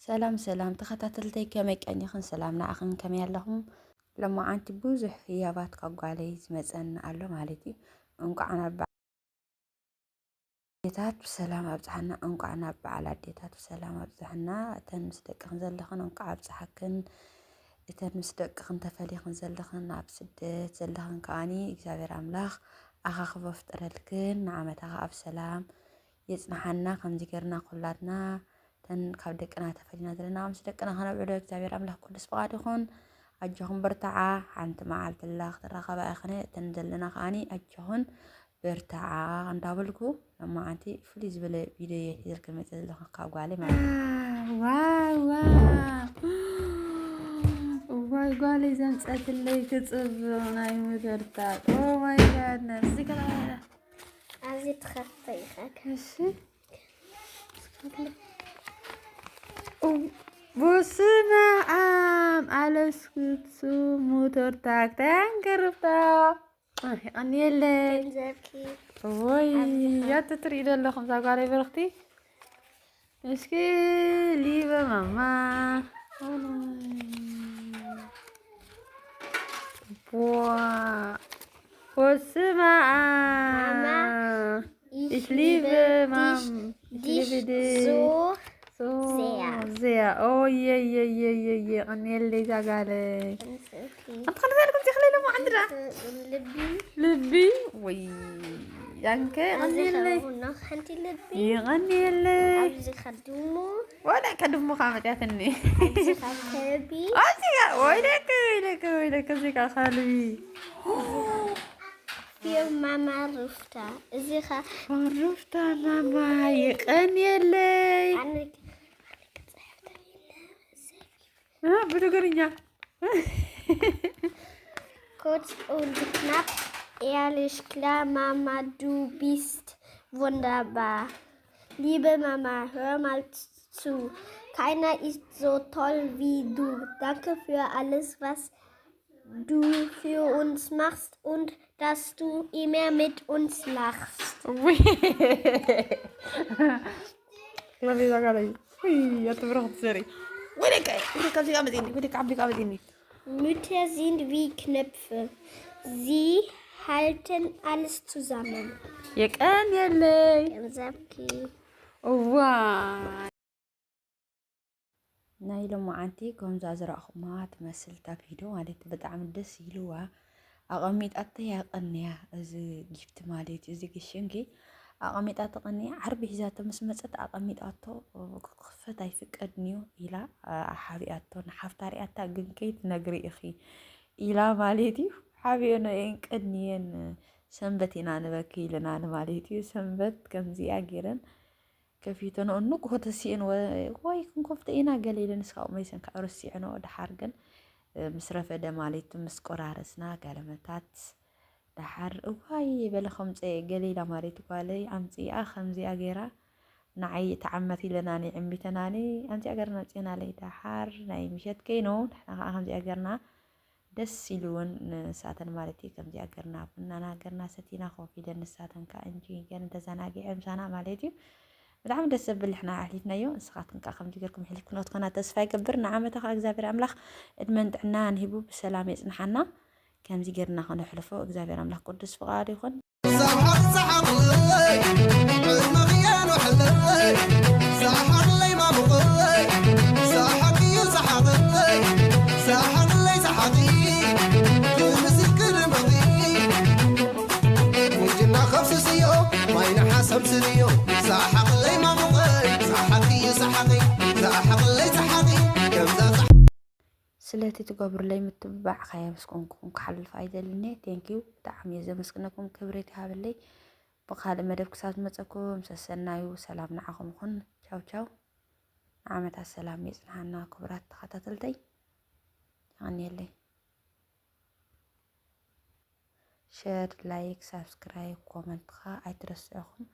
ሰላም ሰላም ተኸታተልተይ፣ ከመይ ቀኒኽን? ሰላም ንዓኽን፣ ከመይ ኣለኹም? ሎማዓንቲ ብዙሕ ህያባት ካብ ጓለይ ዝመጸኒ ኣሎ ማለት እዩ። እንቋዕ ናብ በዓል ኣዴታት ብሰላም ኣብጽሓና፣ እንቋዕ ናብ በዓል ኣዴታት ብሰላም ኣብጽሓና። እተን ምስ ደቅኽን ዘለኽን እንቋዕ ኣብጽሓክን። እተን ምስ ደቅኽን ተፈሊኽን ዘለኽን፣ ኣብ ስደት ዘለኽን ከኣኒ እግዚኣብሔር ኣምላኽ ኣኻኽቦ ፍጠረልክን፣ ንዓመታ ኸኣ ብሰላም የጽንሓና። ከምዚ ጌርና ኩላትና እተን ካብ ደቅና ተፈሊና ዘለና ምስ ደቅና ከነብዕሎ እግዚኣብሔር ኣምላኽ ቅዱስ ፍቓድ ይኹን። ኣጆኹም በርትዓ፣ ሓንቲ መዓልቲ ኣላ ክትራኸባ ኢኽን። እተን ዘለና ከኣኒ ኣጆኹን በርትዓ እንዳበልኩ፣ ሎማዓንቲ ፍልይ ዝበለ ቪድዮ እየ ሒዘልክን መፅእ ዘለኹ ካብ ጓለይ ማለት እዩ። ዋው፣ ዋው። እዋይ፣ ጓለይ ዘምፀትለይ ክፅብቕ ናይ መገርታ። Oh my goodness። እዚ ከላ ኣብዚ ትኸፍቶ ኢኻ። እሺ። በስመ ኣብ ኣለስኩት ሞተር ታክታያን ገርፍታ። ኣይ፣ የቐንየለይ። ገንዘብኪ ወይ ኣብዚ ኸ? ያት ትርኢ ዘለኹም እዛ ጓለይ ብርኽቲ። እስኪ ሊበ ማማ። ቦ-፣ በስመ ኣብ። ማማ፣ ich Ich liebe liebe Mam-፣ dich ich liebe dich so so sehr. Sehr. Oh, je, je, je, je, je. የቐንየለይ እዛ ጓለይ። Ganz okay. ኣንተ ከለ ዛልኩም ዚኽለይ ለሞ ዓንድራ። ልቢ። ልቢ። ወይ። ያንከ ኣብዚ የቐንየለይ። ኸ ቡና ሓንቲ ልቢ። የቐንየለይ። ኣብዚ ኸ ድሙ። ወላ ከድሙ ኻ መጽያትኒ። ኣብዚ ኸ ከልቢ። ኣብዚ ጋ-፣ ወይለከ፣ ወይለከ፣ ወይለከ፣ እዚ ጋ ኸልቢ። ፊልም ማማ ሩፍታ። እዚ ኸ ሩፍታ ማማ የቐንየለይ። ኣነ፣ ኣነ ክጽሕፍ ተሪለ። እ፣ ብትግርኛ። Kurz und knapp, ehrlich, klar, Mama, du bist wunderbar. Liebe Mama, hör mal zu. Keiner ist so toll wie du. Danke für alles, was du für uns machst und dass du immer mit uns lachst. ውይ። ወይለይ እዛ ጓለይ። ውይ፣ ኣቲ ብርኽቲ ዘርኢ። ወይለከ፣ ወይለከ፣ ኣብዚ ጋ መጺኒ፣ ወይለከ፣ ዓቢ ጋ መጺኒ። Mütter sind wie Knöpfe. Sie halten alles zusammen. የቐንየለይ። ገንዘብኪ። እዋ። ናይ ሎማዓንቲ ከምዛ ዝረኣኹማ ትመስል እታ ቪድዮ ማለት ብጣዕሚ ደስ ኢልዋ ኣቐሚጣቶ እያ ቀንያ። እዚ ጊፍት ማለት እዩ፣ እዚ ግሽንኪ ኣቐሚጣቶ ቀንያ። ዓርቢ ሒዛቶ ምስ መጸት ኣቐሚጣቶ ክኽፈት ኣይፍቀድን እዩ ኢላ ሓቢኣቶ። ንሓፍታ ሪኣታ ግን ከይትነግሪ ኢኺ ኢላ ማለት እዩ። ሓቢኦን እየን ቀንየን። ሰንበት ኢና ንበኪ ኢለናን ማለት እዩ። ሰንበት ከምዚኣ ገይረን ከፊተንኦ ንግሆ ተሲእንወ ወይ ክንከፍቶ ኢና ገለ ኢለን እስካብ መይሰን ከዓ ረሲዕንኦ። ደሓር ግን፣ እ፣ ምስ ረፈደ ማለት ምስ ቆራረስና ጋለመታት ደሓር እዋይ በለ ከምፀ ገለ ኢላ ማለት ጓለይ ኣምፅኣ ከምዚኣ ገይራ ንዓይ ተዓመት ኢለናኒ ዕሚተናኒ ኣምፅኣ ገርና ኣምፅናለይ። ደሓር ናይ ምሸት ከይኑ ንሕና ከዓ ከምዚኣ ገርና ደስ ኢሉውን ንሳተን ማለት እዩ። ከምዚኣ ገርና ቡናና ገርና ሰቲና ኮፍ ኢለን ንሳተን ከዓ እንጂ ገን ተዘናጊዐ ምሳና ማለት እዩ። ብጣዕሚ ደስ ዘብል ንሕና ኣሕሊፍናዮ። ንስኻትኩም ከዓ ከምዚ ገርኩም ሕሊፍክኖ ትኾና ተስፋ ይገብር። ንዓመታ ከዓ እግዚኣብሔር ኣምላኽ ዕድመን ጥዕናን ሂቡ ብሰላም የጽንሓና። ከምዚ ገርና ከነሕልፎ እግዚኣብሔር ኣምላኽ ቅዱስ ፍቓዱ ይኹን። ሰሓቕ ሰሓቕለይ፣ ዕድመኺ የንውሐለይ። ሰሓቕለይ ማሙቐለይ፣ ሰሓቕ እዩ ሰሓቕለይ። ሰሓቕለይ ሰሓቒ፣ ክምስል ክድምቒ። ቁንጅና ከፍስስዮ፣ ማይ ነሓስ ኣምስልዮ። ሰሓቕለይ ማሙቐይ፣ ሰሓቕ እዩ ሰሓቒ። ሰሓቕለይ ሰሓቒ፣ ከምዛ ሰሓቕ ስለቲ ትገብሩለይ ምትብባዕ ካየመስገንኩኹም ክሓልፍ ኣይደልን እየ። Thank you፣ ብጣዕሚ እየ ዘመስግነኩም፣ ክብረት ይሃበለይ። ብኻልእ መደብ ክሳብ ዝመፀኩም ሰሰናዩ፣ ሰላም ንዓኹም ይኹን። ቻው ቻው። ንዓመታ ሰላም የፅንሓና ክቡራት ተኸታተልተይ። የቐንየለይ። ሸር፣ ላይክ፣ ሳብስክራይብ፣ ኮመንት ኸዓ ኣይትረስዑኹም።